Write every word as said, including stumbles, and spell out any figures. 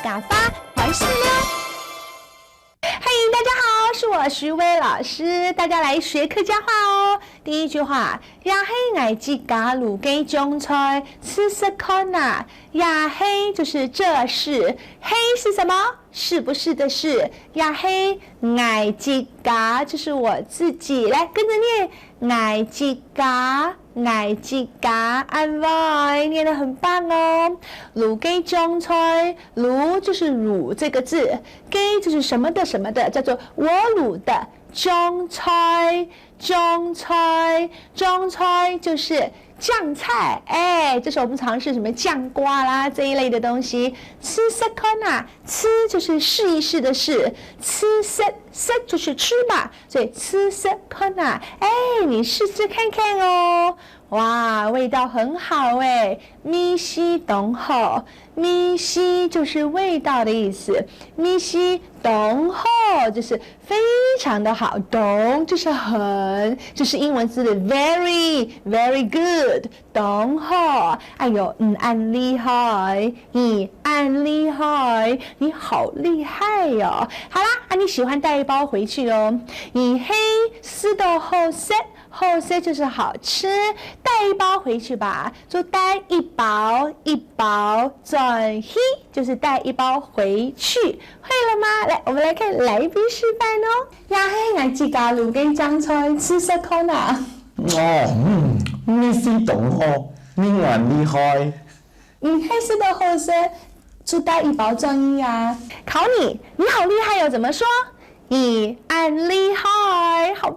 咖啡还是了。嘿，大家好，是我徐薇老师，大家来学客家话哦。第一句话，也係𠊎自家滷个醬菜，試食看啊。也係就是這是，係是什麼？是不是的是？也係𠊎自家，就是我自己。来，跟着念，𠊎自家，𠊎自家，恁會，念得很棒哦。滷个醬菜，滷就是滷这个字，个就是什么的什么的，叫做我滷的。醬菜，醬菜，醬菜就是酱菜，哎，就是我们常吃什么酱瓜啦这一类的东西。試食看啊，試就是试一试的试，試食，食就是吃嘛，所以試食看啊，哎，你试试看看哦。哇，味道很好哎，味緒當好，味緒就是味道的意思，味緒當好就是非常的好，當就是很，就是英文字的very，very good，当好。哎哟，你恁厉害，你恁厉害，你好厉害哟！好啦，啊，你喜欢带一包回去哦。你係試著好食，好食就是好吃，带一包回去吧，就带一包，一包转去，就是带一包回去，会了吗？来，我们来看来宾示范哦。也係𠊎自家滷个酱菜，試食看啊。哦，嗯，味緒當好，你恁厲害。你係試著好食，就带一包转去啊。考你，你好厉害哦，怎么说？你恁厲害，好